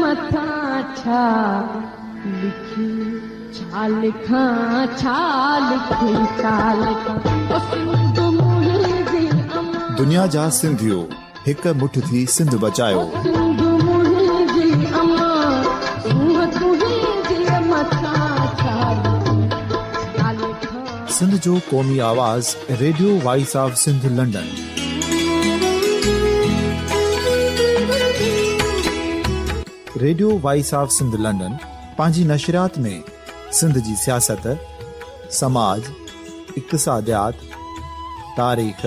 مٿان ڇا لکي ڇا لکان ڇا لکي ڇا لکان او سنڌ منهنجي امان. دنيا جا سنڌيو هڪ مٺ ٿي سنڌ بچايو. او سنڌ منهنجي امان سونهن تنهنجي مٿان ڇا لکي ڇا لکان. سنڌ جو قومي آواز radio voice of Sindh London. Radio voice of Sindh London پنهنجي نشريات ۾ سنڌ جي سياست، سماج، اقتصاديات، تاريخ،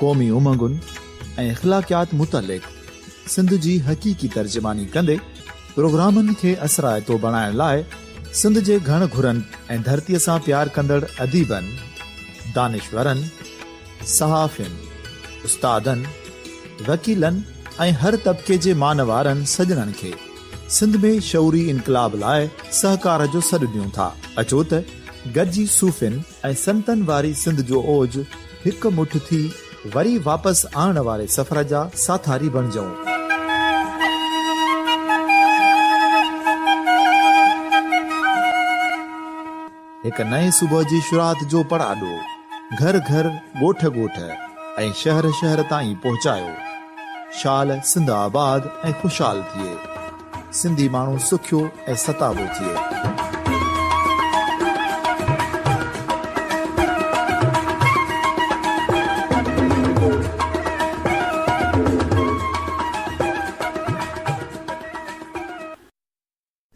قومي امنگن ۽ اخلاقيات متعلق سنڌ جي حقيقي ترجماني ڪندي پروگرامن کي اثرائتو بڻائڻ لاء سنڌ جي گهڻ گهرن ۽ ڌرتيء سان پيار ڪندڙ اديبن، دانشورن، صحافين، استادن، وڪيلن ۽ هر طبقي جي مان وارن سڄڻن کي سنڌ ۾ شعوري انقلاب لاء سهڪار جو سڏ ڏيون ٿا. اچو ته گڏجي صوفين ۽ سنتن واري سنڌ جو اوج هڪ مٺ ٿي وري واپس آڻڻ واري سفر جا ساٿاري بڻجون. هڪ نئين صبح جي شروعات جو پڙاڏو گهر گهر، ڳوٺ ڳوٺ ۽ شهر شهر تائين پهچايو. شال سنڌ آباد ۽ خوشحال ٿئي. سنڌي ماڻهو سکيو ۽ ستابو ٿئي.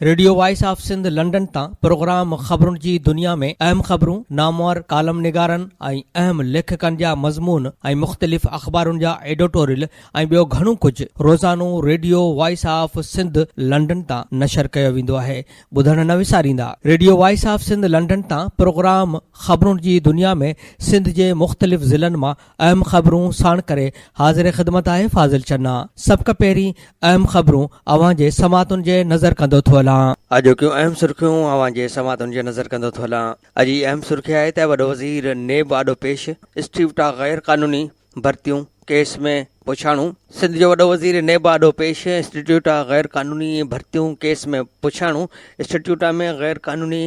Radio voice of Sindh London تان پروگرام خبرن جي دنيا ۾ اهم خبرون، نامور ڪالم نگارن ۽ اهم ليکڪن جا مضمون ۽ مختلف اخبارن جا ايڊيٽوريل ۽ ٻيو گهڻو ڪجهه روزانو radio voice of Sindh London تان نشر ڪيو ويندو آهي. ٻڌڻ نه وساريندا. Radio voice of Sindh London تان پروگرام خبرن جي دنيا ۾ سنڌ جي مختلف ضلعن مان اهم خبرون ساڻ ڪري حاضر خدمت آهي فاضل چنا سڀ کان پهرين اهم خبرون اوهان جي سماعتن جي نظر ڪندو ٿو هلان. اڄوڪيون اهم سرخيون اوهان جي سماعتن جي نظر ڪندو ٿو هلان. اڄ جي اهم سرخي آهي ته وڏو وزير نيب آڏو پيش، اسٽيوٽا غير قانوني ڀرتيون ڪيس ۾ پڇاڻو. سنڌ جو وڏو وزير نيب آڏو پيش، اسٽيوٽا غير قانوني ڀرتيون ڪيس ۾ پڇاڻو، اسٽيوٽا ۾ غير قانوني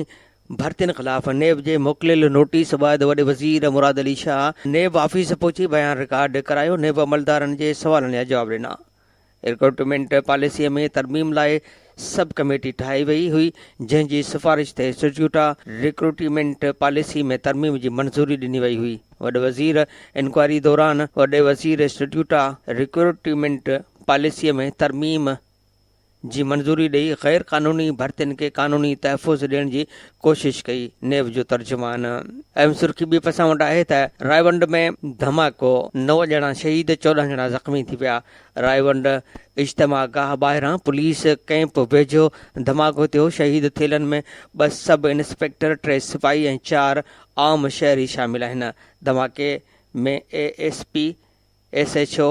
ڀرتين خلاف نيب جي موڪليل نوٽيس بعد وڏي وزير مراد علي شاهه نيب آفيس پهچي بيان رڪارڊ ڪرايو، نيب عملدارن جي سوالن جا جواب ڏنا. رڪروٽمينٽ پاليسي ۾ ترميم لاء سب ڪميٽي ٺاهي وئي هئي، جنهن جي سفارش تي سجوٽا رڪروٽمينٽ پاليسي ۾ ترميم جي منظوري ڏني وئي هئي. وڏي وزير انڪوائري دوران وڏي وزير سجوٽا رڪروٽمينٽ پاليسي ۾ ترميم جي منظوري ڏئي غير قانوني ڀرتين کي قانوني تحفظ ڏيڻ جي ڪوشش ڪئي، نيب جو ترجمان. اهم سرخي ٻي پاسان وٽ آهي ته رائيونڊ ۾ ڌماڪو، نو ڄڻا شهيد، 14 ڄڻا زخمي ٿي پيا، رائيونڊ اجتماع گاهه ٻاهران پوليس ڪئمپ ويجهو ڌماڪو ٿيو، شهيد ٿيلن ۾ ٻه سب انسپيڪٽر، ٽي سپاهي ۽ چار عام شهري شامل آهن، ڌماڪي ۾ A S P, S H O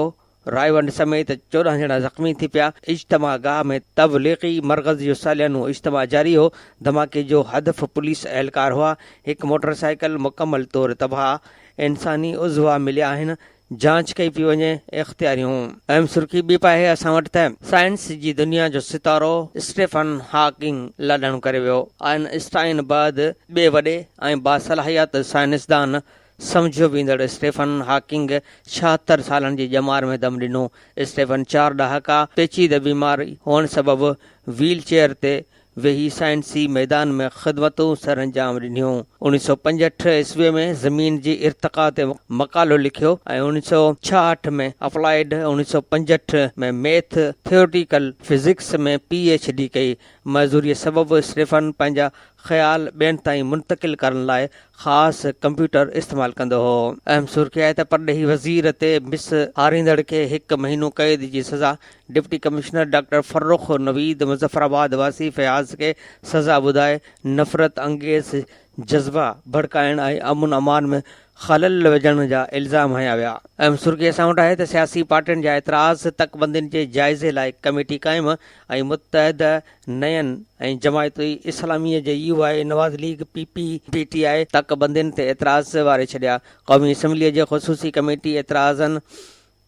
Raiwind سميت 14 ڄڻا زخمي ٿي پيا، اجتماع گاهه ۾ تبليغي مرڪز جو ساليانو اجتماع جاري هو، ڌماڪي جو هدف پوليس اهلڪار هئا، هڪ موٽر سائيڪل مڪمل طور تباهه، انساني عضوا مليا آهن، جاچ ڪئي پئي وڃي، اختياريون. اهم سرخي ٻي پائي اسان وٽ ته سائنس جي دنيا جو ستارو اسٽيفن هاڪنگ لاڏاڻو ڪري ويو، آئن اسٽائن بعد ٻئي وڏي ۽ باصلاحيت سائنسدان سمجهيو ويندڙ اسٽيفن هاڪنگ 76 سالن جي ڄمار ۾ دم ڏنو. اسٽيفن چار ڏهاڪا پيچيده بيماري هئڻ سبب ويل چيئر تي ويهي سائنسي ميدان ۾ خدمتون سرانجام ڏنيون. 1965 عيسوي ۾ زمين جي ارتقا تي مقالو لکيو ۽ 1966 ۾ applied 1965 ۾ math theoretical physics ۾ P H D ڪئي. معذوريء سبب اسٽيفن پنهنجا خيال ٻين تائين منتقل ڪرڻ لاء خاص ڪمپيوٽر استعمال ڪندو هو. اهم سرخي آهي ته پرڏيهي وزير تي مس هاريندڙ کي هڪ مهينو قيد جي سزا، deputy commissioner doctor Farrukh Naveed Muzaffarabad واسي فياض کي سزا ٻڌائي نفرت انگيز جذبا ڀڙڪائڻ ۽ امن امان ۾ خلل وجهڻ جا الزام هنيا ويا. اهم سرخي اسان وٽ آهي ته سياسي پارٽين جا اعتراض تڪبندين جي جائزي لاء ڪميٽي قائم ۽ متحده نين ۽ جماعت اسلاميء J U I, Nawaz league, P P, P T I تڪ بندين تي اعتراض واري ڇڏيا. قومي اسيمبليء جي خصوصي ڪميٽي اعتراضن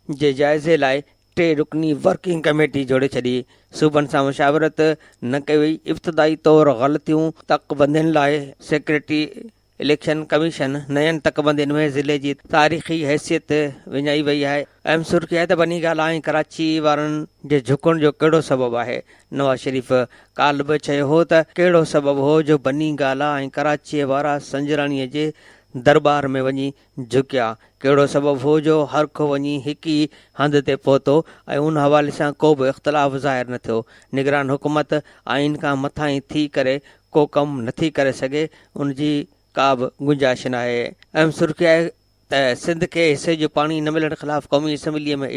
جي جائزي لاء ٽي رڪني ورڪنگ ڪميٽي جوڙي ڇڏي، صوبن سان مشاورت نه ڪئي وئي، ابتدائي طور غلطيون تڪبندين لاء سيڪريٽري اليڪشن ڪميشن نين تڪبندين ۾ ضلعي جي تاريخي حيثيت وڃائي وئي آهي. اهم سرخي آهي ته بني گالا ۽ ڪراچي وارن جي جهڪڻ جو ڪهڙو سبب آهي؟ نواز شريف ڪالهه به چيو هو ته ڪهڙو سبب هو جو بني گالا ۽ ڪراچي وارا سنجراڻي جي درٻار ۾ وڃي جهڪيا؟ ڪهڙو سبب هو جو هر ڪو وڃي هڪ ئي هنڌ تي پهتو ۽ ان حوالي سان ڪو به اختلاف ظاهر نه ٿيو؟ نگران حڪومت آئين کان مٿانهين ٿي ڪري ڪو ڪم نٿي ڪري سگهي ان جي ڪا به گنجائش ناهي. اهم سرخي آهي ته سنڌ کي حصي جو پاڻي نه ملڻ خلاف قومي اسيمبليء ۾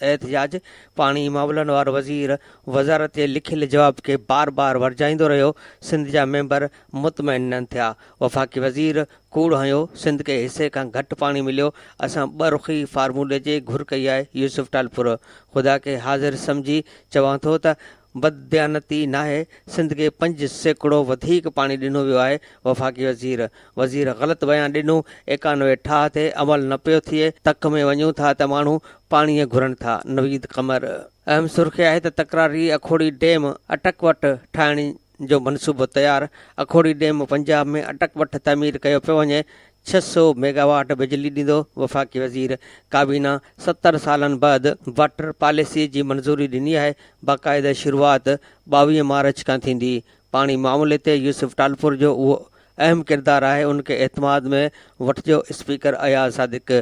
احتجاج، پاڻي معاملن وارو وزير وزارت جي لکيل جواب کي بار بار ورجائيندو رهيو، سنڌ جا ميمبر مطمئن نه ٿيا، وفاقي وزير ڪوڙ هنيو، سنڌ کي حصي کان گهٽ پاڻي مليو، اسان ٻه رخي فارمولي جي گهر ڪئي آهي، يوسف ٽالپر خدا کي حاضر سمجهي چوان ٿو ته بدديانتي ناهي، سنڌ کي 5% وڌيڪ پاڻي ڏنو ويو آهي، وفاقي وزير وزير غلط بيان ڏنو، 91 ٺاهه تي عمل نه پيو ٿئي، تڪ ۾ وڃون ٿا ته ماڻهو پاڻيء گهرن ٿا، نويد قمر. اهم سرخي آهي ته تڪراري اکوڙي ڊيم اٽڪ وٽ ٺاهڻ جو منصوبو تيار، اکوڙي ڊيم پنجاب ۾ اٽڪ وٽ تعمير ڪيو پيو وڃي، 600 ميگاواٽ بجلي ڏيندو، وفاقي وزير ڪابينا 70 سالن بعد واٽر پاليسي جي منظوري ڏني آهي، باقاعده شروعات 22 مارچ کان ٿيندي، پاڻي معاملي تي يوسف ٽالپر جو اهو اهم ڪردار آهي ان کي اعتماد ۾ وٺجو، اسپيڪر اياز صادق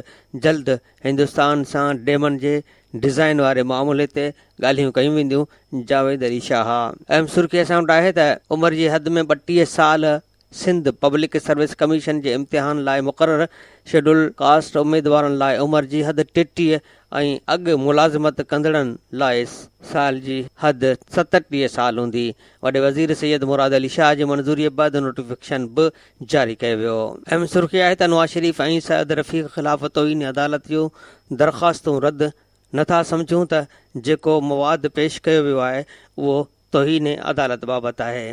جلد هندستان سان ڊيمن جي ڊزائين واري معاملي تي ڳالهيون ڪيون وينديون، جاويد علي شاهه. اهم سرخي اسان وٽ آهي ته عمر جي حد ۾ 32 سال سنڌ پبلڪ سروس ڪميشن جي امتحان لاء مقرر شيڊول ڪاسٽ اميدوارن لاء عمر جي حد 33 ۽ اڳ ملازمت ڪندڙن لاء سال جي حد 37 سال هوندي. وڏي وزير سيد مراد علي شاهه جي منظوري بعد نوٽيفڪيشن به جاري ڪيو ويو. اهم سرخي آهي ته نواز شريف ۽ سعد رفيق خلاف توهين عدالت جون درخواستون رد، نٿا سمجهون ته جيڪو مواد پيش ڪيو ويو آهي اهو توهين عدالت بابت آهي.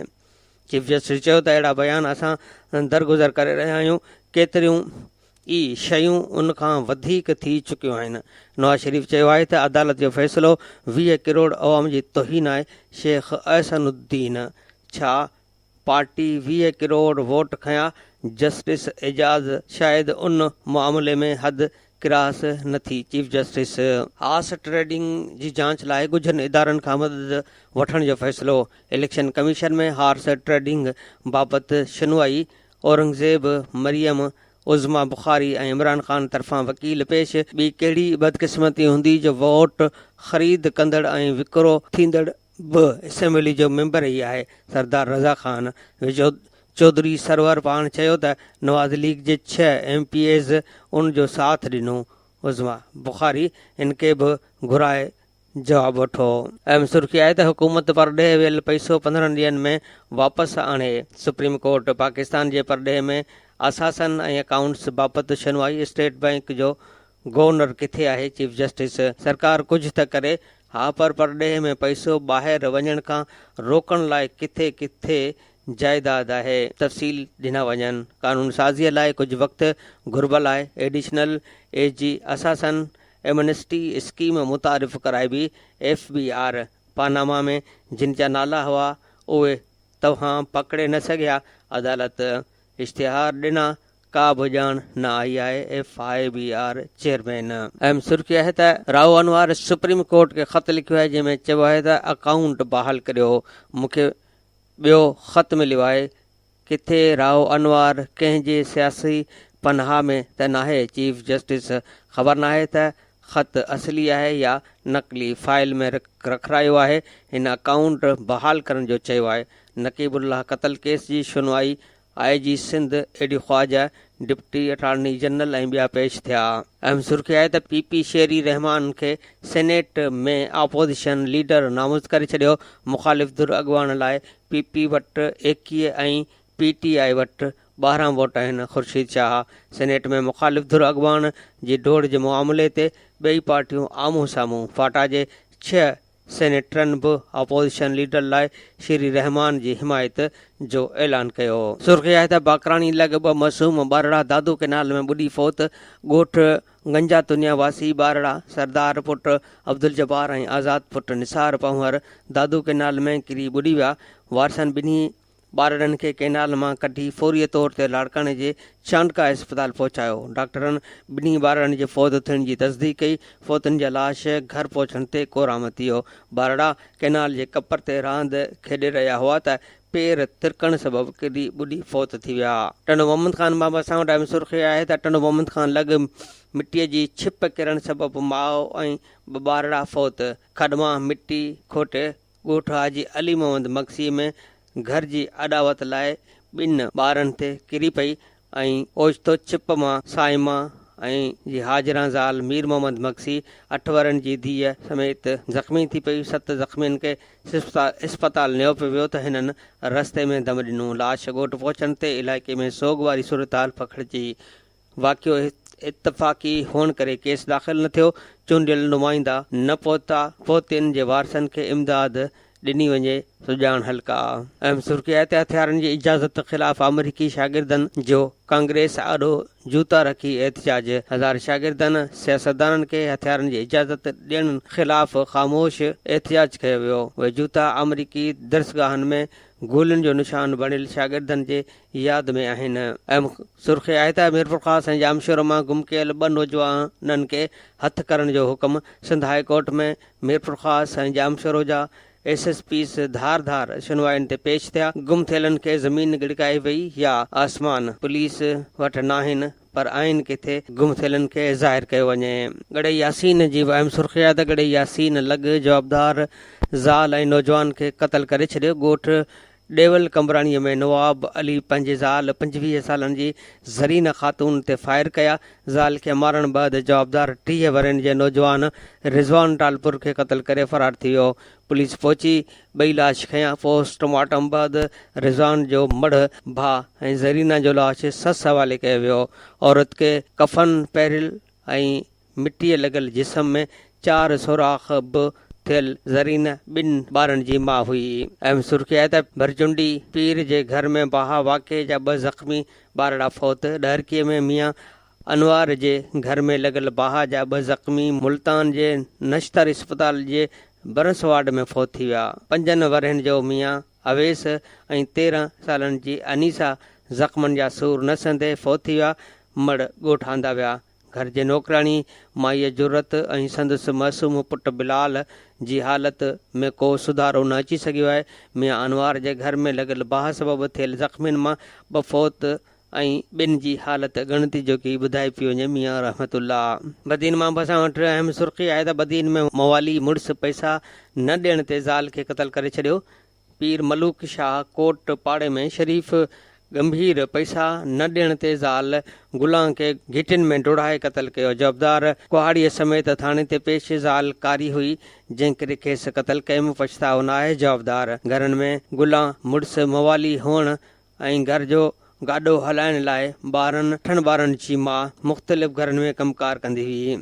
چيف جسٽس چيو ته اهڙا بيان اسان درگذر ڪري رهيا آهيون، ڪيتريون ئي شيون ان کان وڌيڪ ٿي چڪيون آهن. نواز شريف چيو آهي ته عدالت جو فيصلو 20 ڪروڙ عوام جي توهين آهي، شيخ احسن الدين ڇا پارٽي 20 ڪروڙ ووٽ کنيا، جسٽس اعجاز شايد ان معاملي ۾ حد ڪراس نه ٿي، چيف جسٽس. هارس ٽريڊنگ جي جاچ لاء ڳجهن ادارن کان مدد وٺڻ جو فيصلو، اليڪشن ڪميشن ۾ هارس ٽريڊنگ بابت شنوائي، اورنگزيب، مريم، عظميٰ بخاري ۽ عمران خان طرفان وڪيل پيش، ٻي ڪهڙي بدقسمتي هوندي جو ووٽ خريد ڪندڙ ۽ وڪرو ٿيندڙ به اسيمبلي جو ميمبر ئي آهي، سردار رضا خان ويجهو چوڌري سرور پاڻ چيو ته نواز ليگ جي ڇهه ايم پي ايز ان جو ساٿ ڏنو، عظميٰ بخاري ان کي به گهرائي جواب وٺو. اهم سرخي آهي ته حڪومت پرڏيهه ويل پئسو 15 ڏينهن ۾ واپس آڻي، سپريم ڪورٽ پاڪستان جي پرڏيهه ۾ اثاثن ۽ اڪائونٽس بابت شنوائي، اسٽيٽ بئنڪ جو گورنر ڪٿي آهي، چيف جسٽس سرڪار ڪجهه ته ڪري ها پر پرڏيهه ۾ پئسو ٻاهر وڃڻ کان روڪڻ لاء ڪٿي ڪٿي جائيداد آهي، تفصيل ڏنا وڃن، قانون سازيء لاء ڪجهه وقت گهربل آهي، ايڊيشنل اي جي اثاثن ايمنسٽي اسڪيم متعارف ڪرائبي، ايف بي آر پاناما ۾ جن جا نالا هئا اهي توهان پڪڙي نه سگهيا، عدالت اشتهار ڏنا ڪا به ڄاڻ نه آئي آهي، F I B R chairman. اهم سرخي آهي ته رائو انوار سپريم ڪورٽ کي خط لکيو آهي جنهن ۾ چيو آهي ته اڪائونٽ بحال ڪريو، مون کي ٻيو خط مليو آهي، ڪٿي رائو انوار ڪنهن جي سياسي پناهه ۾ ته ناهي، چيف جسٽس خبر ناهي ته خط اصلي آهي يا نقلي، فائل ۾ رکرايو آهي، هن اڪائونٽ بحال ڪرڻ جو چيو آهي، نقيب الله قتل ڪيس جي شنوائي I G Sindh A D Khawaja, deputy attorney general ۽ ٻيا پيش ٿيا. اهم سرخي آهي ته پي پي شيري رحمان کي سينيٽ ۾ آپوزيشن ليڊر نامزد ڪري ڇڏيو، مخالف ڌر اڳواڻ لاء پي پي وٽ 21 ۽ پي ٽي آء وٽ 12 ووٽ آهن، خورشيد شاهه سينيٽ ۾ مخالف ڌر اڳواڻ جي ڊوڙ جي معاملي تي ٻئي پارٽيون آمهون سامهون، فاٽا جي ڇهه سينيٽرن به اپوزيشن ليڊر لاء شيري رحمان جي حمايت جو اعلان ڪيو. سرخي آهي ته باقراڻي لڳ ٻه معصوم ٻارڙا دادو ڪئنال ۾ ٻڏي فوت، ڳوٺ گنجا تنيا واسي ٻارڙا سردار پٽ عبدالجبار ۽ آزاد پٽ نثار پنهور دادو ڪئنال ۾ ڪري ٻڏي ويا، وارثن ٻنهي ٻارڙن کي ڪئنال مان ڪڍي فوري طور تي لاڙڪاڻي جي چانڊڪا اسپتال پهچايو. ڊاڪٽرن ٻنهي ٻارڙن جي فوت ٿيڻ جي تصديق ڪئي. فوتين جا لاش گهر پهچڻ تي ڪورام ٿي ويو. ٻارڙا ڪئنال جي ڪپر تي راند کيڏي رهيا هئا ته پير ترڪڻ سبب ڪري ٻڏي فوت ٿي ويا. ٽنڊو محمد خان مان اسان وٽ اهم سرخي آهي ته ٽنڊو محمد خان لڳ مٽيء جي ڇپ ڪرڻ سبب ماء ۽ ٻه ٻارڙا فوت، کڏ مان مٽي کوٽي ڳوٺ حاجي علي محمد مگسيء ۾ گهر جي اڏاوت لاء ٻن ٻارن تي ڪري پئي ۽ اوچتو ڇپ مان صائمه ۽ جي حاجران زال مير محمد مگسي اٺ ورهين جي ڌيء سميت زخمي ٿي پئي، ست زخمين کي اسپتال نيو پيو ويو ته هنن رستي ۾ دم ڏنو، لاش ڳوٺ پهچڻ تي علائقي ۾ سوڳ واري صورتحال پکڙجي واقعو اتفاقي هئڻ ڪري ڪيس داخل نه ٿيو، چونڊيل نمائندا نه پهتا، فوتين جي وارثن کي امداد ڏني وڃي، سڄاڻ حلقا. اهم سرخي آهي ته هٿيارن جي اجازت خلاف آمريڪي شاگردن جو ڪانگريس آڏو جوتا رکي احتجاج، هزار شاگردن سياستدانن کي هٿيارن جي اجازت ڏيڻ خلاف خاموش احتجاج ڪيو ويو، اهي جوتا آمريڪي درسگاهن ۾ گولين جو نشان بڻيل شاگردن جي ياد ۾ آهن. اهم سرخي آهي ته ميرپورخاص ۽ ڄامشورو مان گم ڪيل ٻه نوجوانن کي هٿ ڪرڻ جو حڪم، سنڌ هاء ڪورٽ ۾ ميرپورخاص ۽ ڄامشورو جا ايس ايس پيز ڌار ڌار شنوائين تي پيش ٿيا، گم ٿيلن کي زمين ڳڙڪائي وئي يا آسمان، پوليس وٽ ناهن پر آهن ڪٿي، گم ٿيلن کي ظاهر ڪيو وڃي. ڳڙهي ياسين جي به اهم سرخي آهي ته ڳڙهي ياسين لڳ جوابدار زال ۽ نوجوان کي قتل ڪري ڇڏيو، ڳوٺ ڏيول قمبراڻيء ۾ نواب علي پنهنجي زال 25 سالن جي زرينه خاتون تي فائر ڪيا، زال کي مارڻ بعد جوابدار 30 ورهين جي نوجوان رضوان ٽالپر کي قتل ڪري فرار ٿي ويو، پوليس پهچي ٻئي لاش کنيا، پوسٽ مارٽم بعد رضوان جو مڙهه ڀاء ۽ زرينه جو لاش سس حوالي ڪيو ويو، عورت کي ڪفن پهريل ۽ مٽيء لڳل جسم ۾ چار سوراخ به ٿيل زرينه ٻن ٻارن جي ماء هئي. اهم سرخي آهي ته ڀرچونڊي پير جي گهر ۾ باهه واقعي جا ٻه زخمي ٻارڙا فوت، ڏهرڪيء ۾ ميان انوار جي گهر ۾ لڳل باهه جا ٻه زخمي ملتان جي نشتر اسپتال جي برنس وارڊ ۾ فوت ٿي ويا. پنجن ورهين جو ميان اويس ۽ 13 سالن جي انيسا زخمن جا سور نه سهندي فوت ٿي ويا، مڙهه ڳوٺ آندا ويا. گهر جي نوڪرياڻي مائيء جرئت ۽ سندس معصوم پٽ بلال جي حالت ۾ ڪو سڌارو نه اچي سگهيو آهي. ميان انوار جي گهر ۾ لڳل باهه سبب ٿيل زخمين مان ٻه فوت ۽ ٻن جي حالت ڳڻتي جوڳي ٻڌائي پئي وڃي. ميان رحمت الله. بدين مان به اسان وٽ اهم سرخي آهي ته بدين ۾ موالي مڙس پئسا نه ڏيڻ تي زال کي قتل ڪري ڇڏيو. پير ملوڪ شاهه ڪوٽ پاڙي ۾ شريف ڳنڀير پئسا نه ڏيڻ تي زال گلان کي گهٽين ۾ ڊوڙائي قتل ڪيو، جوابدار ڪهاڙيء سميت ٿاڻي تي پيش، زال ڪاري هئي جنهن ڪري کيس قتل ڪيم، پڇتاء ناهي، جوابدار گهرن ۾ گلان مڙس موالي هئڻ ۽ گهر جو گاڏو هلائڻ لاء ٻارن اٺن ٻارن جي ماء مختلف گهرن ۾ ڪم ڪار ڪندي هئي.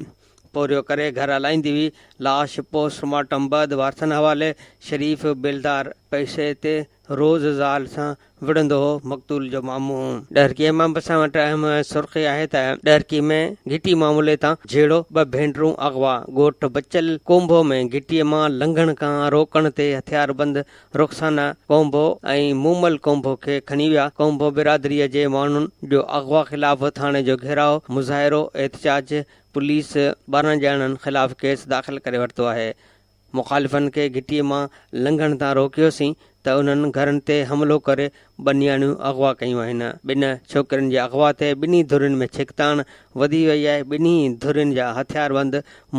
پورهيو ڪري گهر هلائيندي هئي. لاش پوسٽ مارٽم بعد وارثن حوالي. شريف بيلدار پئسي تي روز زال سان وڙهندو هو. مقتول جو مامو. ڏهرڪيء مان به اسان وٽ اهم سرخي آهي ته ڏهرڪي ۾ گهٽي معاملي تان جهيڙو، ٻه ڀينرون اغوا، ڳوٺ بچل ڪونڀو ۾ گهٽيء مان لنگهڻ کان روڪڻ تي هٿياربند رخسانه ڪونڀو ۽ مومل ڪونڀو کي کڻي ويا، ڪونڀو برادريء جي ماڻهن جو اغوا خلاف ٿاڻي جو گهيراء، مظاهرو، احتجاج، پوليس 12 ڄڻن خلاف ڪيس داخل ڪري ورتو آهي، مخالفن کي گهٽي مان لنگهڻ تان روڪيوسين ته انهن گهرن تي حملو ڪري ٻه نياڻيون اغوا ڪيون آهن، ٻن ڇوڪرين جي اغوا تي ٻنهي ڌرين ۾ ڇڪتاڻ وڌي وئي آهي، ٻنهي ڌرين جا هٿياربند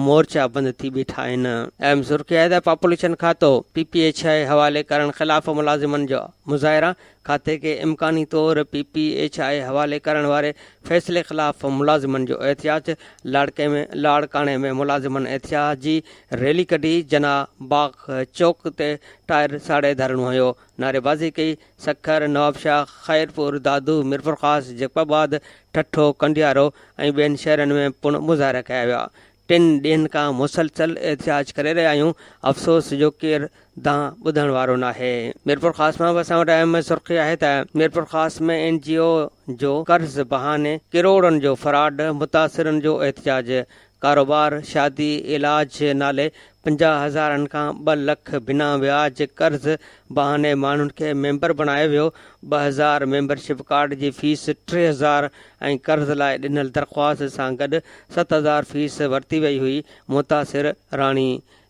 مورچا بند ٿي بيٺا آهن. اهم سرخي آهي ته پاپوليشن کاتو پي پي ايڇ I حوالي ڪرڻ خلاف ملازمن جا مظاهرا، کاتي کي امڪاني طور پي پي ايڇ I حوالي ڪرڻ واري فيصلي خلاف ملازمن جو احتجاج، لاڙڪاڻي ۾ ملازمن احتجاجي ريلي ڪڍي جناح باغ چوڪ تي ٽائر ساڙي ڌرڻو هنيو، نعريبازي ڪئي، سکر، نوابشاهه، خيرپور، دادو، ميرپورخاص، جيڪب آباد، ٺٽو، ڪنڊيارو ۽ ٻين شهرن ۾ پڻ مظاهرا ڪيا ويا. ٽن ڏينهن کان مسلسل احتجاج ڪري رهيا آهيون، افسوس جو ڪير دانهن ٻڌڻ وارو ناهي. ميرپورخاص مان به اسان وٽ اهم سرخي آهي ته ميرپورخاص ۾ اين جي او جو قرض بهاني ڪروڙن جو فراڊ، متاثرن جو احتجاج، ڪاروبار، شادي، علاج نالي 50 هزارن کان ٻه لک بنا وياج قرض بهاني ماڻهن کي ميمبر بڻايو ويو، 2000 ميمبرشپ ڪارڊ جي فيس 3000 ۽ قرض لاء ڏنل درخواست سان گڏ 7000 فيس ورتي وئي هئي، متاثر راڻي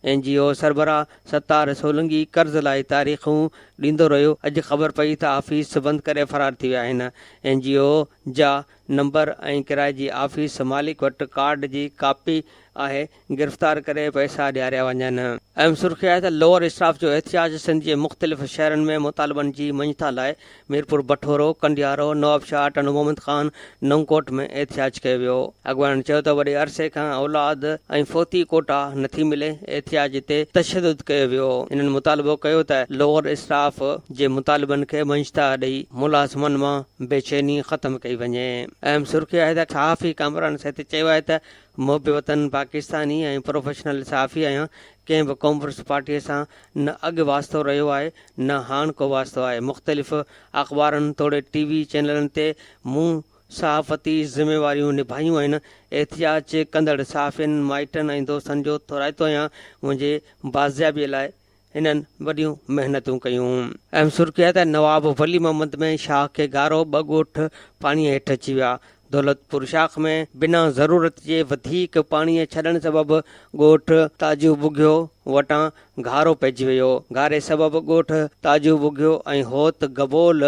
اين جي او سربراهه ستار سولنگي قرض لاء تاريخون ڏيندو رهيو، اڄ خبر پئي ته آفيس بند ڪري فرار ٿي ويا آهن، اين جي او جا نمبر ۽ ڪرائي جي آفيس مالڪ وٽ ڪارڊ جي ڪاپي آهي، گرفتار ڪري پئسا ڏياريا وڃن. اهم سرخي آهي ته لوئر اسٽاف جو احتجاج سنڌ جي مختلف شهرن ۾ مطالبن جي مڃتا لاء ميرپور بٺورو، ڪنڊيارو، نوابشاهه، ٽنڊو محمد خان، نئونڪوٽ ۾ احتجاج ڪيو ويو. اڳواڻن چيو ته وڏي عرصي کان اولاد ۽ فوتي ڪوٽا نٿي ملي، احتجاج تي تشدد ڪيو ويو. هنن مطالبو ڪيو ته لوئر اسٽاف جي مطالبن کي مڃتا ڏئي ملازمن مان بيچيني ختم ڪئي وڃي. اهم سرخي آهي ته صحافي ڪامران سهتي چيو آهي ته محب وطن پاڪستاني ۽ پروفيشنل صحافي آهيان، ڪنهن به قومپرست پارٽيء سان نه اڳ واسطو رهيو آهي نه هاڻ ڪو واسطو آهي، مختلف اخبارن توڙي ٽي وي چينلن تي مون صحافتي ذميواريون نڀايون آهن، احتجاج ڪندڙ صحافين، مائٽن ۽ دوستن جو ٿورائتو آهيان، منهنجي بازيابيء لاء هنن وڏيون محنتون ڪيون. اهم سرخي آهي ته نواب ولي محمد ۾ شاخ کي گهارو، ٻه ڳوٺ پاڻيء هيٺ اچي ويا. دولتپور شاخ ۾ بنا ضرورت جي وڌيڪ پاڻيء ڇڏڻ سبب ڳوٺ تاجو ٻگهيو وٽان گهارو پئجي ويو. گهاري سبب ڳوٺ تاجو ٻگهيو ۽ هوت گبول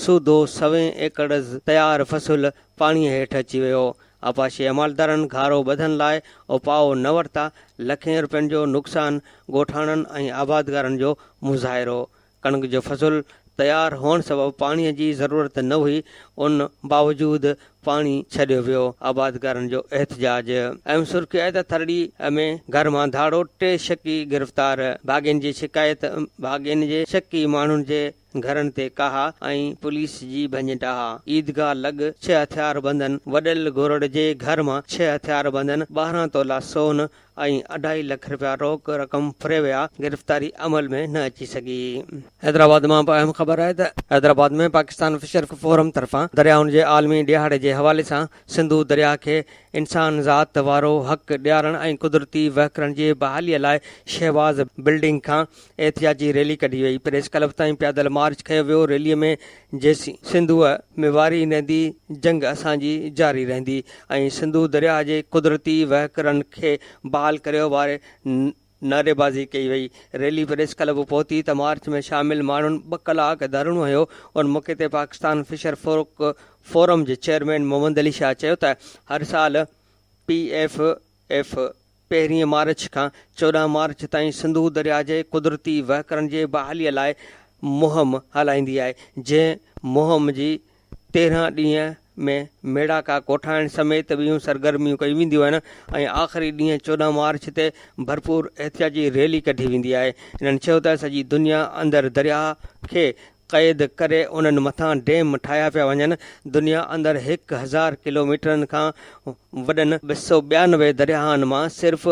سوڌو سوين ايڪڙ تيار فصل پاڻيء هيٺ اچي ويو. آبپاشي عملدارن گهارو ٻڌڻ لاء اپاء نه ورتا، لکين رپين جو نقصان، ڳوٺاڻن ۽ آبادگارن جو مظاهرو، ڪڻڪ جو فصل تيار هئڻ سبب پاڻي جي ضرورت نه هئي، ان باوجود پاڻي ڇڏيو ويو، آبادگارن جو احتجاج. اهم سرخي آهي ته ٿرڙي ۾ گهر مان ڌاڙو، ٽي شڪي گرفتار، ڀاڳين جي شڪايت، ڀاڳين جي شڪي ماڻهن جي گهرن تي ڪاها ۽ پوليس جي ڀڃ ڊاهه، عيدگاهه لڳ ڇهه هٿياربندن وڏل گورڙ جي گهر مان ڇهه هٿياربندن 12 تولا سون ۽ اڍائي لک رپيا روڪ رقم ڦري ويا، گرفتاري عمل ۾ نه اچي سگهي. حيدرآباد مان به اهم خبر آهي ته حيدرآباد ۾ پاڪستان فشر فورم طرفان دريائن جي عالمي ڏهاڙي جي حوالي سان سنڌو درياهه کي انسان ذات وارو حق ڏيارڻ ۽ قدرتي وهڪرن جي بحالي لاء شهباز بلڊنگ کان احتجاجي ريلي ڪڍي وئي، پريس ڪلب تائين پيادل مارچ ڪيو ويو، ريلي ۾ جيسين سنڌوء ۾ واري رهندي جنگ اسان جي جاري رهندي ۽ سنڌو درياهه جي قدرتي وهڪرن کي بحال ڪريو واري نعريبازي ڪئي وئي، ريلي پريس ڪلب پهتي ته مارچ ۾ شامل ماڻهن ٻه ڪلاڪ ڌرڻو هنيو، ان موقعي تي پاڪستان فشر فوڪ فورم جي چيئرمين محمد علي شاهه چيو ته هر سال پي ايف ايف پهرين مارچ کان 14 مارچ تائين سنڌو درياء جي قدرتي وهڪرن جي بحالي لاء مهم هلائيندي آهي، جنهن مهم جي 13 ڏينهن ۾ ميڙاڪا ڪوٺائڻ سميت ٻيون سرگرميون ڪيون وينديون آهن ۽ آخري ڏينهن 14 مارچ تي ڀرپور احتجاجي ريلي ڪڍي ويندي آهي. هنن چيو ته سڄي دنيا اندر درياهه کي قيد ڪري انهن مٿان ڊيم ٺاهيا پيا وڃن، دنيا اندر 1000 ڪلوميٽرن کان وڏن 292 درياهن مان صرف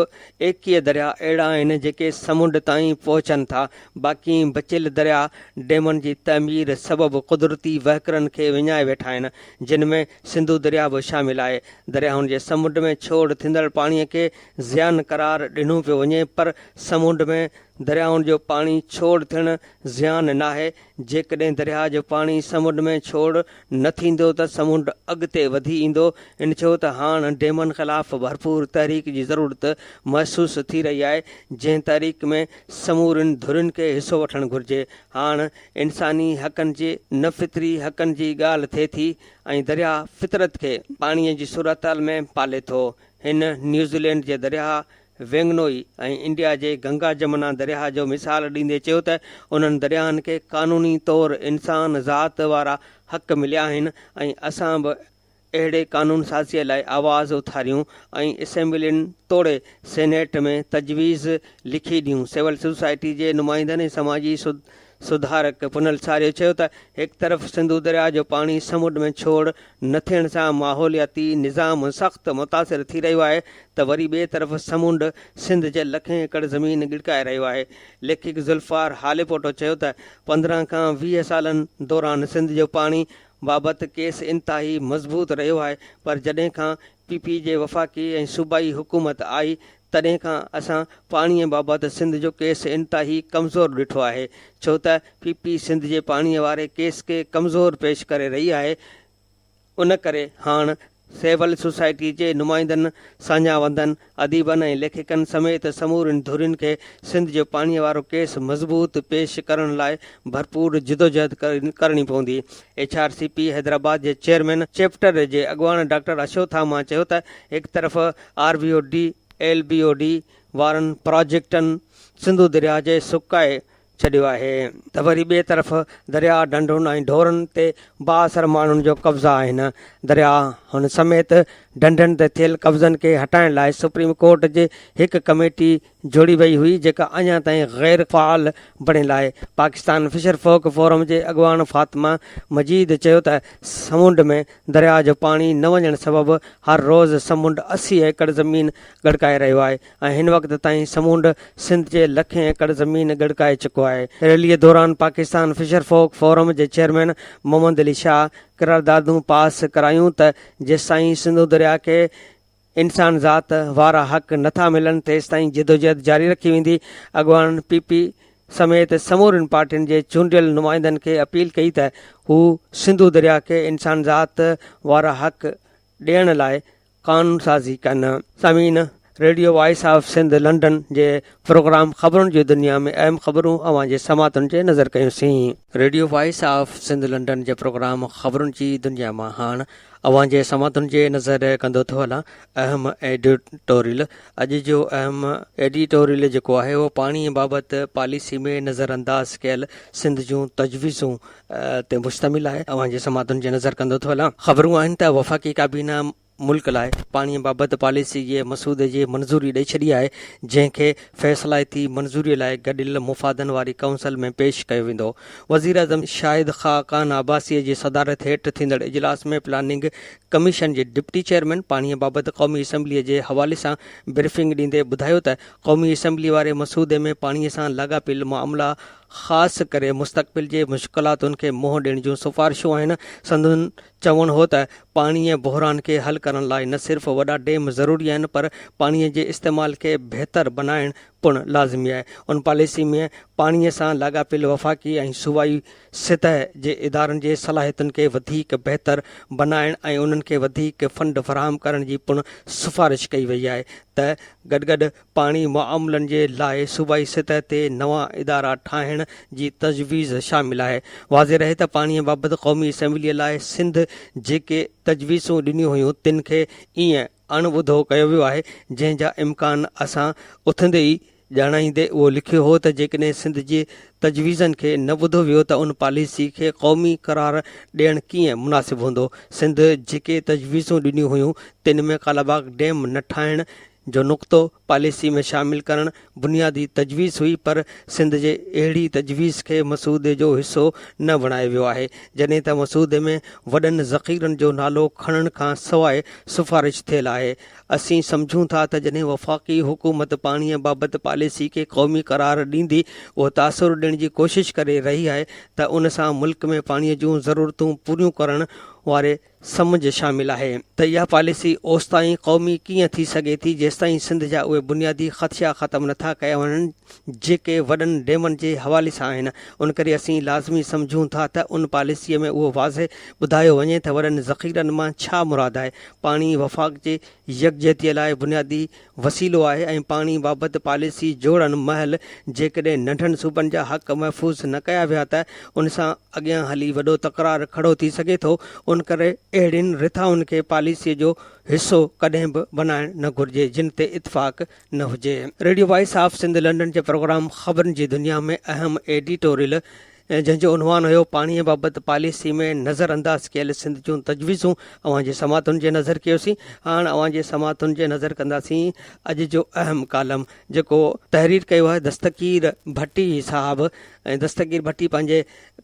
21 درياهه اهڙا آهن جيڪي سمنڊ تائين پهچن ٿا، باقي بچيل درياهه ڊيمن جي تعمير سبب قدرتي وهڪرن کي وڃائي ويٺا آهن، جن ۾ سنڌو درياهه به شامل آهي. درياهن جي سمنڊ ۾ ڇوڙ ٿيندڙ پاڻي کي زيان قرار ڏنو پيو وڃي پر سمنڊ ۾ درياهن جو پاڻي ڇوڙ ٿيڻ زيان ناهي، جيڪڏهن درياهه جو پاڻي سمنڊ ۾ ڇوڙ نه ٿيندو ته سمنڊ اڳتي وڌي ايندو. هن چيو ته هاڻ ڊيمن خلاف ڀرپور تحريڪ جي ضرورت محسوس ٿي رهي آهي، جنهن تحريڪ ۾ سمورين ڌرين کي حصو وٺڻ گهرجي. هاڻ انساني حقن جي نه فطري حقن جي ڳالهه ٿئي ٿي ۽ درياهه فطرت کي پاڻي جي صورتحال ۾ پالي ٿو. هن نيوزيلينڊ جي درياهه وينگنوئي ۽ انڊيا جي گنگا جمنا درياهه جو مثال ڏيندي چيو ته انهن درياهن کي قانوني طور انسان ذات وارا حق مليا آهن ۽ اسان به اهڙي قانون سازيء لاء آواز اٿاريون ۽ اسيمبلين توڙي سينيٽ ۾ تجويز لکي ڏيون. سول سوسائٽي جي نمائندن ۽ سماجي سڌارڪ پنهل ساريو چيو ته هڪ طرف سنڌو درياء جو پاڻي سمنڊ ۾ ڇوڙ نه ٿيڻ سان ماحولياتي نظام سخت متاثر ٿي رهيو آهي ته وري ٻئي طرف سمنڊ سنڌ جي لکين ايڪڙ زمين ڳڙڪائي رهيو آهي. ليکڪ ذوالفقار هاليپوٽو چيو ته 15 کان 20 سالن دوران سنڌ جو پاڻي بابت ڪيس انتهائي مضبوط رهيو آهي پر جڏهن کان پي پي جي وفاقي ۽ صوبائي حڪومت آئي تڏهن کان اسان پاڻيء بابت سنڌ جو ڪيس انتهائي ڪمزور ڏٺو آهي، ڇو ته پي پي سنڌ جي پاڻيء واري ڪيس کي ڪمزور پيش ڪري رهي آهي، ان ڪري هاڻ سول سوسائٽي جي نمائندن، ساڃاهوندن، اديبن ۽ ليکڪن سميت سمورين ڌرين کي سنڌ جو پاڻيء وارو ڪيس مضبوط پيش ڪرڻ لاء ڀرپور جدوجهد ڪرڻي پوندي. H R C P Hyderabad جي چيئرمين چيپٽر جي اڳواڻ ڊاڪٽر اشوٿاما چيو ته هڪ طرف R B O D, L B O D وارن پراجيڪٽن سنڌو درياهه جي سڪائي ڇڏيو آهي ته وري ٻئي طرف درياهه ڍنڍن ۽ ڍورن تي بااثر ماڻهن جو قبضا آهن. درياهن سميت ڍنڍن تي ٿيل قبضن کي هٽائڻ لاء سپريم ڪورٽ جي هڪ ڪميٽي جوڙي وئي هئي جيڪا اڃا تائين غير فعال بڻيل آهي. پاڪستان فشر فوڪ فورم جي اڳواڻ فاطمه مجيد چيو ته سمنڊ ۾ درياهه جو پاڻي نه وڃڻ سبب هر روز سمنڊ 80 ايڪڙ زمين ڳڙڪائي رهيو آهي ۽ هن وقت تائين سمنڊ سنڌ جي لکين ايڪڙ زمين ڳڙڪائي چڪو آهي. ريلي دوران پاڪستان فشر فوڪ فورم جي چيئرمين محمد علي شاهه قراردادون پاس ڪرايون ته جيستائين سنڌو درياهه کي انسان ذات وارا حق نه ٿا ملن تيستائين جدوجهد جاري رکي ويندي، اڳواڻن پي پي سميت سمورين پارٽين جي چونڊيل نمائندن کي اپيل ڪئي ته هو سنڌو درياء کي انسان ذات وارا حق ڏيڻ لاء قانونسازي ڪن. سامعين radio voice of Sindh London جي پروگرام خبرن جي دنيا ۾ اهم خبرون اوهان جي سماعتن جي نظر ڪيون سين. Radio voice of Sindh London جي پروگرام خبرن جي دنيا مان هاڻ اوهان جي سماعتن جي نظر ڪندو ٿو هلان اهم ايڊيٽوريل اڄ جو اهم ايڊيٽوريل جيڪو آهي اهو پاڻي بابت پاليسي ۾ نظر انداز ڪيل سنڌ جون تجويزون تي مشتمل آهي اوهان جي سماعتن جي نظر ڪندو ٿو هلان خبرون آهن ته وفاقي ڪابينا ملڪ لاء پاڻي بابت پاليسي جي مسودي جي منظوري ڏئي ڇڏي آهي، جنهن کي فيصلائتي منظوري لاء گڏيل مفادن واري ڪائونسل ۾ پيش ڪيو ويندو. وزيراعظم شاهد خاقان عباسي جي صدارت هيٺ ٿيندڙ اجلاس ۾ پلاننگ ڪميشن جي ڊپٽي چيئرمين پاڻي بابت قومي اسيمبلي جي حوالي سان بريفنگ ڏيندي ٻڌايو ته قومي اسيمبلي واري مسودي ۾ پاڻي سان لاڳاپيل معاملا خاص ڪري مستقبل جي مشڪلاتن کي منهن ڏيڻ جون سفارشون آهن، سندن چوڻ هو ته پاڻيء بحران کي حل ڪرڻ لاء نه صرف وڏا ڊيم ضروري آهن پر پاڻيء جي استعمال کي بهتر بنائڻ پڻ لازمي آهي. ان پاليسي ۾ پاڻيء سان لاڳاپيل وفاقي ۽ صوبائي سطح جي ادارن جي صلاحيتن کي وڌيڪ بهتر بنائڻ ۽ انهن کي وڌيڪ فنڊ فراهم ڪرڻ جي پڻ سفارش ڪئي وئي آهي ته گڏگڏ پاڻي معاملن جي لاء صوبائي سطح تي نوان ادارا ٺاهڻ جي تجويز شامل آهي. واضح رهي ته پاڻي بابت قومي اسيمبليء لاء سنڌ جيڪي تجويزون ڏنيون هيون تن کي ائين اڻ ٻڌو ڪيو ويو آهي جنهن جا امڪان اسان اٿندي ئي ڄاڻائيندي اهو لکيو هو ته جيڪڏهن سنڌ جي تجويزن کي نه ٻڌو ويو ته ان پاليسي کي قومي قرار ڏيڻ ڪيئن مناسب هوندو. سنڌ جيڪي تجويزون ڏنيون هيون تن ۾ ڪالاباغ ڊيم نه ٺاهڻ جو نقطو پاليسي ۾ شامل ڪرڻ بنيادي تجويز هئي پر سنڌ جي اهڙي تجويز کي مسودي جو حصو نه بڻايو ويو آهي جڏهن ته مسودي ۾ وڏن ذخيرن جو نالو کڻڻ کان سواء سفارش ٿيل آهي. اسين سمجهون ٿا ته جڏهن وفاقي حڪومت پاڻي بابت پاليسي کي قومي قرار ڏيندي اهو تاثر ڏيڻ جي ڪوشش ڪري رهي آهي ته ان سان ملڪ ۾ پاڻي جون ضرورتون پوريون ڪرڻ واري سمجهه شامل آهي ته اها پاليسي اوستائين قومي ڪيئن ٿي سگهي ٿي جيستائين سنڌ جا اهي بنيادي خدشا ختم نٿا ڪيا وڃن جيڪي وڏن ڊيمن جي حوالي سان آهن ان ڪري اسين لازمي سمجهون ٿا ته ان پاليسيء ۾ اهو واضح ٻڌايو وڃي ته وڏن ذخيرن مان ڇا مراد آهي پاڻي وفاق جي يڪجهتيء لاء بنيادي وسيلو آهي ۽ پاڻي بابت پاليسي جوڙڻ مهل جيڪڏهن ننڍن صوبن جا حق محفوظ نه ڪيا ويا ته ان سان اڳيان هلي وڏو تڪرار کڙو ٿي سگهي ٿو ان ڪري اهڙين رٿائن کي پاليسيء جو حصو ڪڏهن به بنائڻ نه گهرجي جن تي اتفاق نه هجي. Radio voice of Sindh London جي پروگرام خبرن جي دنيا ۾ اهم ايڊيٽوريل. جنهن جو عنوان هيو پاڻيء بابت پاليسي ۾ نظر انداز ڪيل سنڌ جون تجويزون اوهان جي سماعتن جي نظر ڪيوسين. هاڻ اوهان جي سماعتن جي نظر ڪنداسين اڄ جو اهم ڪالم جيڪو تحرير ڪيو آهي دستگير ڀٽي صاحب ۽ دستگير ڀٽي پنهنجي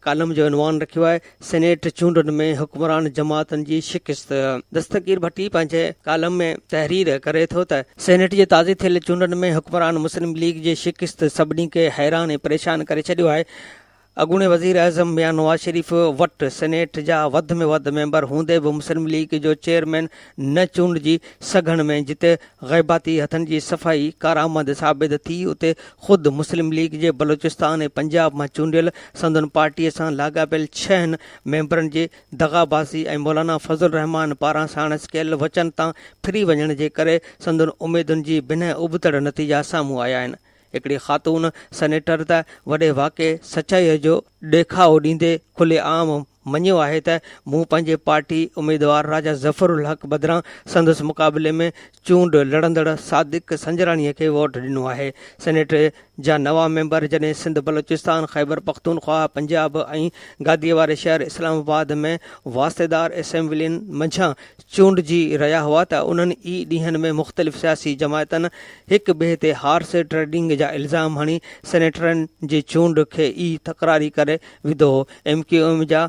ڪالم جو عنوان رکيو آهي سينيٽ چونڊن ۾ حڪمران جماعتن جي شڪست. دستگير ڀٽي پنهنجي ڪالم ۾ تحرير ڪري ٿو ته، سينيٽ جي تازي ٿيل چونڊن ۾ حڪمران مسلم ليگ جي شڪست سڀني کي حيران ۽ پريشان ڪري ڇڏيو آهي. اڳوڻي وزيراعظم ميان نواز شريف وٽ سينيٽ جا وڌ ۾ وڌ ميمبر هوندي به مسلم ليگ جو چيئرمين نه چونڊجي سگهڻ ۾ جتي غيباتي هٿن جي صفائي ڪارآمد ثابت ٿي اتي خود مسلم ليگ جي بلوچستان ۽ پنجاب مان چونڊيل سندن پارٽيء سان لاڳاپيل ڇهن ميمبرن جي دغابازي ۽ مولانا فضل الرحمان پاران ساڻس ڪيل وچن تان ڦري وڃڻ جي ڪري سندن اميدن جي بنهه ابتڙ نتيجا سامهون آيا آهن. هڪڙي خاتون سينيٽر ته وڏي واڪي سچائيء جو ڏيکاء ڏيندي کلي عام مڃيو آهي ته مون پنهنجي پارٽي اميدوار راجا ظفر الحق بدران سندس مقابلي ۾ چونڊ لڙندڙ صادق سنجراڻيء کي ووٽ ڏنو آهي. سينيٽ جا نوان ميمبر جڏهن سنڌ، بلوچستان، خيبرپختونخواهه، پنجاب ۽ گاديء واري شهر اسلام آباد ۾ واسطيدار اسيمبلين منجهان چونڊجي رهيا هئا ته انهن ئي ڏينهن ۾ مختلف سياسي جماعتن هڪ ٻئي تي هارس ٽريڊنگ جا الزام هڻي سينيٽرن جي چونڊ کي ئي تڪراري ڪري وڌو هو. ايم ڪيو ايم جا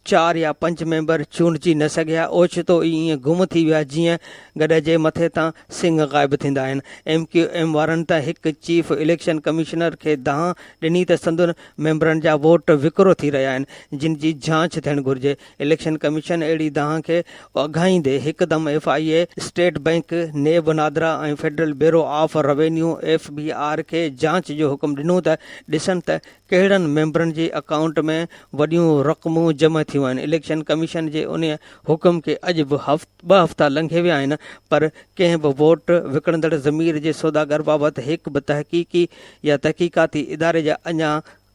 چار يا پنج ميمبر چونڊجي نه سگهيا، اوچتو ئي ائين گم ٿي ويا جيئن گڏهه جي مٿي تان سڱ غائب ٿيندا آهن. ايم ڪيو ايم وارن ته هڪ چيف اليڪشن ڪمشنر کي دانهن ڏني ته سندن ميمبرن جا ووٽ وڪرو ٿي رهيا آهن، جن جي جاچ ٿيڻ گهرجي. اليڪشن ڪميشن اهڙي دانهن کي اگهائيندي هڪدم F I A, state bank, NAB, NADRA ۽ federal bureau of revenue, F B R, کي جاچ جو حڪم ڏنو ته ڏسن ته ڪهڙن ميمبرن جي اڪائونٽ ۾ وڏيون رقمون جمع ٿيون آهن. اليڪشن ڪميشن جي انهيء حڪم کي اڄ به ٻه هفتا لنگهي ويا آهن پر ڪنهن به ووٽ وڪڻندڙ ضمير جي سوداگر بابت هڪ به تحقيقي يا تحقيقاتي اداري جا اڃا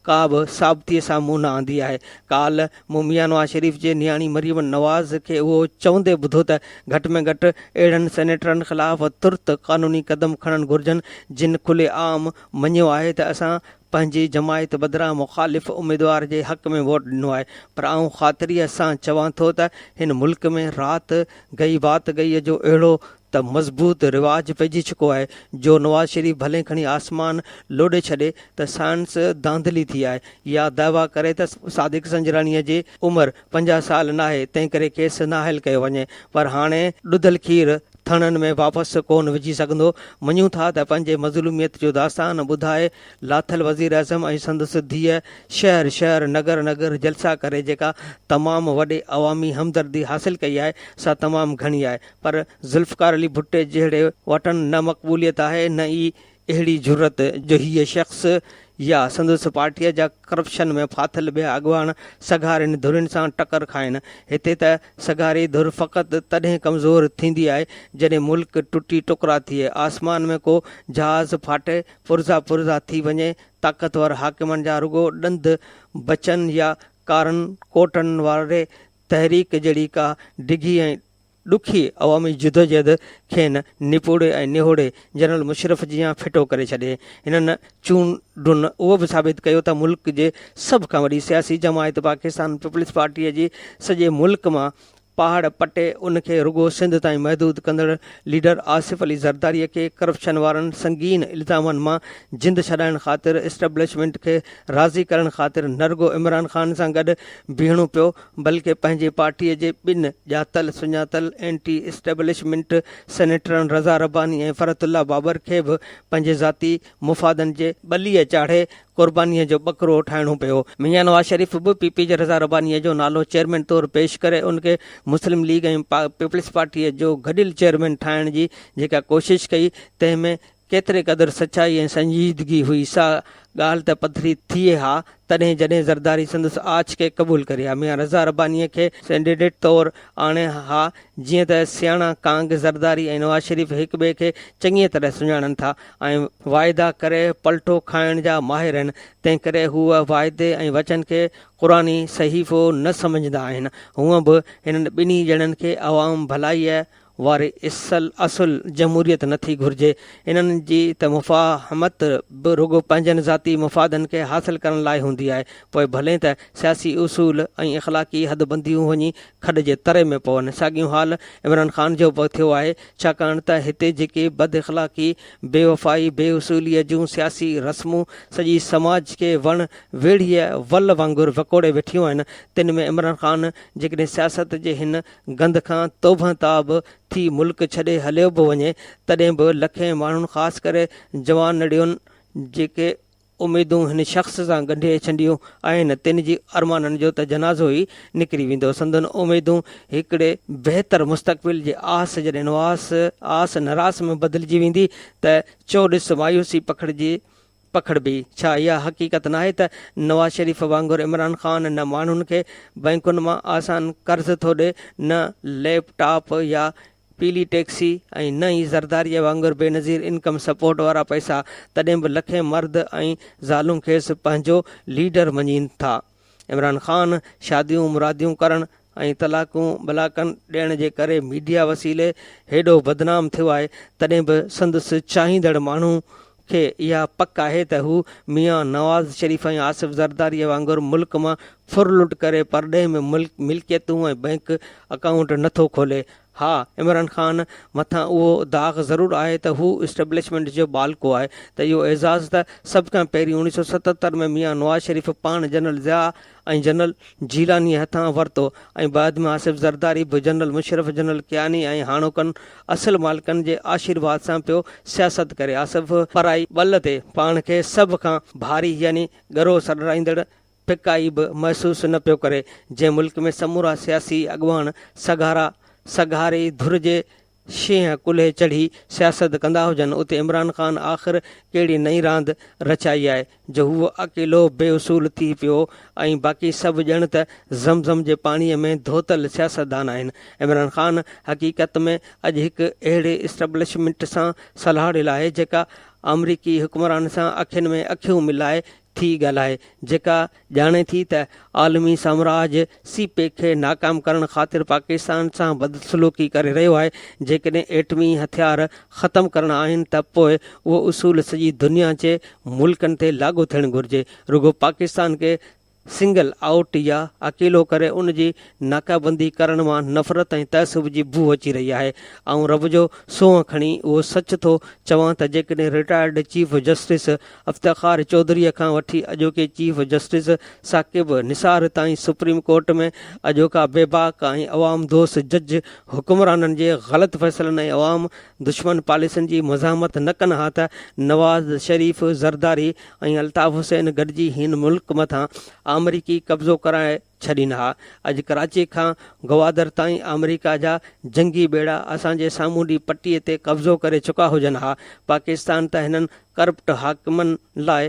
ڪا به ثابتيء سان منهن نه آندي آهي. ڪالهه مون ميان نواز شريف جي نياڻي مريم نواز کي اهو چوندي ٻڌو ته گهٽ ۾ گهٽ اهڙن سينيٽرن خلاف ترت قانوني قدم کڻڻ گهرجن جن کلي عام مڃيو آهي ته اسان پنهنجي جماعت بدران مخالف اميدوار جي حق ۾ ووٽ ڏنو آهي پر آئون خاطريء سان چوان ٿو ته هن ملڪ ۾ رات گئي بات گئي جو اهڙو ته مضبوط رواج پئجي چڪو آهي جو نواز شريف ڀلي کڻي آسمان لوڏي ڇڏي ته سائنس ڌانڌلي ٿي آهي يا دعويٰ ڪري ته صادق سنجراڻيء جي عمر 50 سال ناهي تنهنڪري کيس نااهل ڪيو وڃي پر هاڻي ڏڌل کير ٿڻن ۾ واپس ڪونه وجهي سگهندو. مڃون ٿا ته پنهنجي مظلوميت جو داستان ٻڌائي لاٿل وزيراعظم ۽ سندس ڌيء شهر شهر نگر نگر جلسا ڪري جيڪا تمام وڏي عوامي همدردي حاصل ڪئي آهي سا تمام گهڻي آهي پر ذوالفقار علي ڀٽي جهڙي وٽن نه مقبوليت آهي نه ئي اهڙي جرئت جو هيء شخص يا سندس پارٽيء جا ڪرپشن ۾ ڦاٿل ٻيا اڳواڻ سگهارين ڌرين سان ٽڪر کائن. هتي ته سگهاري ڌر فقط تڏهن ڪمزور ٿيندي آهي جڏهن ملڪ ٽٽي ٽڪرا ٿئي، آسمان ۾ ڪو جهاز ڦاٽي پرزا پرزا ٿي وڃي، طاقتور حاڪمن جا رڳو ڏند بچن يا ڪارن ڪوٽن واري تحريڪ جهڙي ڪا ڊگهي ۽ ڏکي عوامي جدوجهد کين نپوڙي ۽ نهوڙي جنرل مشرف جيان ڦٽو ڪري ڇڏي. هنن چونڊن اهو به ثابت ڪيو ته ملڪ جي سڀ کان وڏي سياسي جماعت پاڪستان پيپلز پارٽيء جي سڄي ملڪ مان پهاڙ پٽي ان کي رڳو سنڌ تائين محدود ڪندڙ ليڊر آصف علي زرداريء کي ڪرپشن وارن سنگين الزامن مان جند ڇڏائڻ خاطر اسٽيبلشمينٽ کي راضي ڪرڻ خاطر نه رڳو عمران خان سان گڏ بيهڻو پيو بلڪه پنهنجي پارٽيء جي ٻن ڄاتل سڃاتل اينٽي اسٽيبلشمينٽ سينيٽرن رضا رباني ۽ فرحت الله بابر کي به پنهنجي ذاتي مفادن جي ٻليء چاڙهي قربانيء جو ٻڪرو ٺاهڻو پيو. ميان نواز شريف به پي پي جي رضا ربانيء جو نالو چيئرمين طور پيش ڪري ان کي مسلم ليگ ۽ پيپلز پارٽيء جو گڏيل چيئرمين ٺاهڻ جي جيڪا ڪوشش ڪئي تنهن ۾ ڪيتري قدر سچائي ۽ سنجيدگي هئي سا ڳالهه ته پڌري ٿئي ها تڏهن جڏهن زرداري سندس آڇ کي قبول ڪري ها ميان رضا ربانيء کي ڪينڊيڊيٽ طور آڻي ها جيئن ته سياڻا ڪانگ زرداري ۽ نواز شريف هڪ ٻئي کي چڱيء طرح سڃاڻن ٿا ۽ واعدا ڪري پلٽو کائڻ جا ماهر آهن تنهنڪري هو واعدي ۽ وچن کي قرآني صحيفو نه سمجهندا آهن هونء به هنن ٻنهي ڄڻن کي عوام ڀلائيء واري اصل جمهوريت نه ٿي گهرجي. انهن جي ته مفاهمت به رڳو پنهنجن ذاتي مفادن کي حاصل ڪرڻ لاء هوندي آهي، پوء ڀلي ته سياسي اصول ۽ اخلاقي حدبنديون وڃي کڏ جي تري ۾ پون. ساڳيون حال عمران خان جو به ٿيو آهي، ڇاڪاڻ ته هتي جيڪي بداخلاقي، بيوفائي، بي اصوليء جون سياسي رسمون سڄي سماج کي وڻ ويڙهيء ول وانگر وڪوڙي ويٺيون آهن، تن ۾ عمران خان جيڪڏهن سياست جي هن گند کان توبهه تاب ٿي ملڪ ڇڏي هليو به وڃي، تڏهن به لکين ماڻهن خاص ڪري جوانڙين جيڪي اميدون هن شخص سان ڳنڍي ڇنڊيون آهن، تن جي ارمانن جو ته جنازو ئي نڪري ويندو. سندن اميدون هڪڙي بهتر مستقبل جي آس جڏهن نواس آس نراس ۾ بدلجي ويندي ته چؤڏس مايوسي پکڙجي پکڙبي. ڇا اها حقيقت ناهي ته نواز شريف وانگر عمران خان نه ماڻهن کي بئنڪن مان آسان قرض ٿو ڏي، نه ليپ ٽاپ يا پيلي ٽيڪسي ۽ نه ئي زرداريء وانگر بينظير انڪم سپورٽ وارا پئسا، تڏهن به لکين مرد ۽ زالون کيس پنهنجو ليڊر مڃين ٿا. عمران خان شاديون مراديون ڪرڻ ۽ طلاقون بلاڪن ڏيڻ جي ڪري ميڊيا وسيلي هيڏو بدنام ٿيو آهي، تڏهن به سندس چاهيندڙ ماڻهو کي اها پڪ آهي ته هو ميان نواز شريف ۽ آصف زرداريء وانگر ملڪ مان ڦر لٽ ڪري پرڏيهه ۾ ملڪيتون ۽ بئنڪ اڪائونٽ نه ٿو کولي. ها عمران خان مٿان اهو داغ ضرور آهي ته هو اسٽيبلشمينٽ جو ٻالڪو آهي ته اهو اعزاز ته سڀ کان پهرين 1977 ۾ ميان نواز شريف پاڻ جنرل ضياء ۽ جنرل جيلانيء هٿان ورتو ۽ بعد ۾ آصف زرداري به جنرل مشرف، جنرل ڪياني ۽ هاڻوڪن اصل مالڪن جي آشيرواد سان پيو سياست ڪري. آصف پرائي ٻل تي پاڻ کي سڀ کان ڀاري يعني ڳرو سڏرائيندڙ ڦڪائي به محسوس نه پيو ڪري. جنهن ملڪ ۾ سمورا سياسي اڳواڻ سگهارا سگهاري ڌر جي شينهن ڪلهي چڙهي سياست ڪندا هجن، اتي عمران خان آخر ڪهڙي نئين راند رچائي آهي جو هو اڪيلو بي اصول ٿي پيو ۽ باقي سڀ ڄڻ ته زم زم جي پاڻيء ۾ ڌوتل سياستدان آهن. عمران خان حقيقت ۾ اڄ هڪ اهڙي اسٽبلشمينٽ سان سلهاڙيل آهي جيڪا آمريڪي حڪمران سان اکين ۾ اکيون ملائي ٿي ڳالهائي، جيڪا ڄاڻي ٿي ته عالمي سامراج سي پيڪ کي ناڪام ڪرڻ خاطر پاڪستان سان بدسلوڪي ڪري رهيو آهي، جيڪڏهن ايٽمي هٿيار ختم ڪرڻا آهن ته پوء اهو اصول سڄي دنيا جي ملڪن تي لاڳو ٿيڻ گهرجي، رڳو پاڪستان کي سنگل آئوٽ يا اڪيلو ڪري ان جي ناڪابندي ڪرڻ مان نفرت ۽ تعصب جي بوء اچي رهي آهي. آئون رب جو سونهن کڻي اهو سچ ٿو چوان ته جيڪڏهن رٽائرڊ چيف جسٽس افتخار چوڌريء کان وٺي اڄوڪي چيف جسٽس ثاقب نثار تائين سپريم ڪورٽ ۾ اڄوڪا بيباڪ ۽ عوام دوست جج حڪمرانن جي غلط فيصلن ۽ عوام دشمن پاليسين جي مزاحمت نه ڪن ها ته نواز شريف، زرداري ۽ الطاف حسين گڏجي هن ملڪ مٿان آمريڪي قبضو ڪرائي ڇڏين ها. اڄ ڪراچي کان گوادر تائين آمريڪا جا جنگي ٻيڙا اسان جي سامونڊي پٽي تي قبضو ڪري چڪا هجن ها. پاڪستان ته هنن ڪرپٽ حاڪمن لاء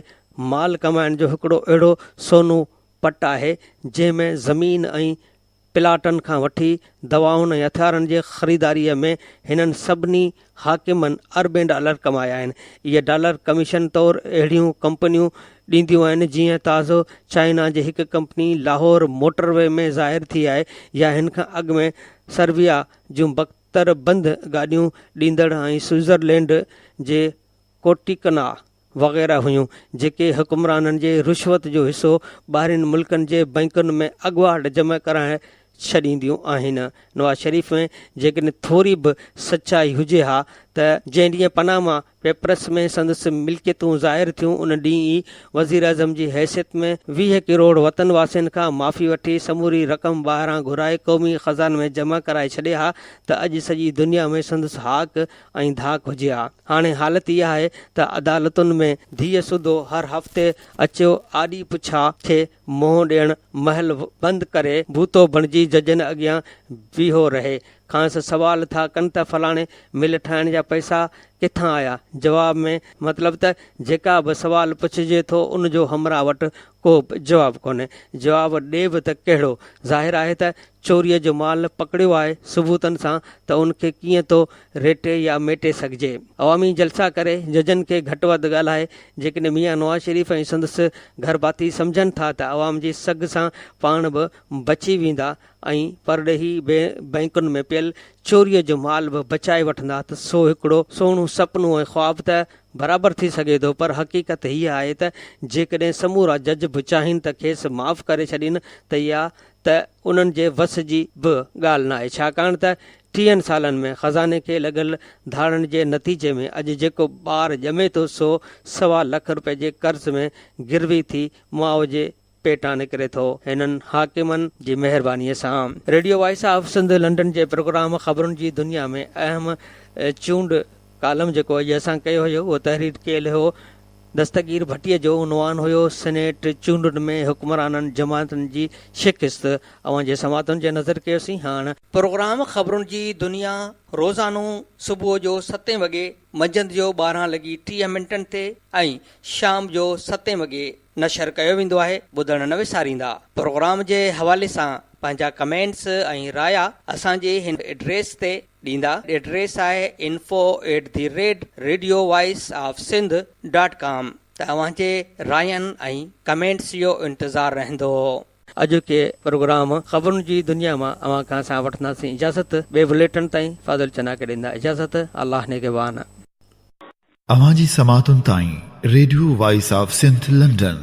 مال ڪمائڻ جو هڪڙو اهڙو سونو پٽ آهي، جنهن ۾ زمين ۽ پلاٽن کان وٺي دوائن ۽ هٿيارن جي خريداريء ۾ هنن سڀني حاڪمن اربين ڊالر ڪمايا آهن. اهي ڊالر ڪميشن طور اهڙيون ڪمپنيون ڏينديون آهن، جيئن تازو چائنا جي هڪ ڪمپني لاهور موٽر وي ۾ ظاهر ٿي آهي يا هن کان اڳ ۾ سربيا جون بڪتر بند گاڏيون ڏيندڙ ۽ سوئٽزرلينڊ جي ڪوٽيڪنا وغيره هيون، جيڪي حڪمرانن جي رشوت جو حصو ٻاهرين ملڪن جي بئنڪن ۾ اڳواٽ جمع ڪرائي ڇڏينديون آهن. نواز شريف ۾ جيڪڏهن ٿوري به سچائي هجي ها ته جنهن ڏينهن پناما پيپرس ۾ سندس ملڪيتون ظاهر ٿيون ان ڏينهن ئي وزيراعظم جي حيثيت ۾ 20 ڪروڙ وطن واسين کان معافي وٺي سموري رقم ٻاهران گهرائي قومي خزاني ۾ جمع ڪرائي ڇڏي ها ته اڄ سڄي دنيا ۾ سندس هاڪ ۽ ڌاڪ هجي ها. هاڻي حالت اها آهي ته عدالتن ۾ ڌيء سوڌو هر هفتي اچيو آڏي پڇا کي منهن ڏيڻ مهل بند ڪري ڀوتو بڻجي ججن اڳيان بيهو رهي. کانئس سوال ٿا ڪن ته فلاڻي مل ٺاهڻ جا پئسا ڪٿان آيا؟ جواب ۾ مطلب ته جيڪا به سوال پڇجي ٿو ان جو همراهه وٽ ڪو به جواب ڪونهي. جواب ڏي به ته ڪهڙو؟ ظاهر آهي ته چوريء جو مال پڪڙيو آهي ثبوتن سان ته ان کي ڪيئن ٿو ريٽي يا ميٽي سگهجي. عوامي جلسا ڪري ججن کي گهٽ وڌ ڳالهائي جيڪڏهن ميان نواز شريف ۽ سندس گهرڀاتي سمجهن ٿا ته عوام جي سگهه سان پاڻ به بچي ويندا ۽ پرڏيهي بئنڪن ۾ پيل چوريء جو مال به بچائي وٺندا ته سو هڪڙو سهڻو سپنو ۽ خواب ته برابر ٿي سگهي ٿو پر حقيقت هيء آهي ته جيڪڏهن سمورا جج به چاهين ته کيس معاف ڪري ڇڏين ته اها ته انهن جي وس جي به ڳالهه ناهي ڇاڪاڻ ته ٽيهن سالن ۾ خزاني کي لڳل ڌاڙن جي نتيجي ۾ اڄ جيڪو ٻار ڄمي ٿو سو سوا لک روپئي جي قرض ۾ گروي ٿي ماء جي پيٽان نڪري ٿو. هنن حاڪمن جي مهربانيء سان. Radio voice of Sindh London جي پروگرام خبرن جي دنيا ۾ اهم چونڊ ڪالم جيڪو اڄ اسان ڪيو هيو اهو تحرير ڪيل هيو دستگير ڀٽيء جو عنوان هيو سينيٽ چونڊن ۾ حڪمرانن جماعتن جي شڪست اوهان جي سماعتن جي نظر ڪيوسين هاڻ پروگرام خبرن جي دنيا روزانو صبح جو ستين وڳي منجهند جو 12 لڳي 30 منٽن تي ۽ شام جو ستين وڳي نشر ڪيو ويندو آهي ٻڌڻ نه وساريندا. پروگرام جي حوالي سان پنهنجا ڪمينٽس ۽ رايا اسان جي هن ايڊريس تي ڏيندا ايڊريس آهي info at the rate radio voice of Sindh dot com ته اوهان جي راين ۽ ڪمينٽس جو انتظار رهندو. اڄوڪي پروگرام خبرن جي دنيا مان اوهان کان اسان وٺنداسين اجازت ٻئي بليٽن تائين فاضل چنا کي ڏيندا اجازت الله نگهبان. اوهان جي سماعتن تائين radio voice of Sindh London.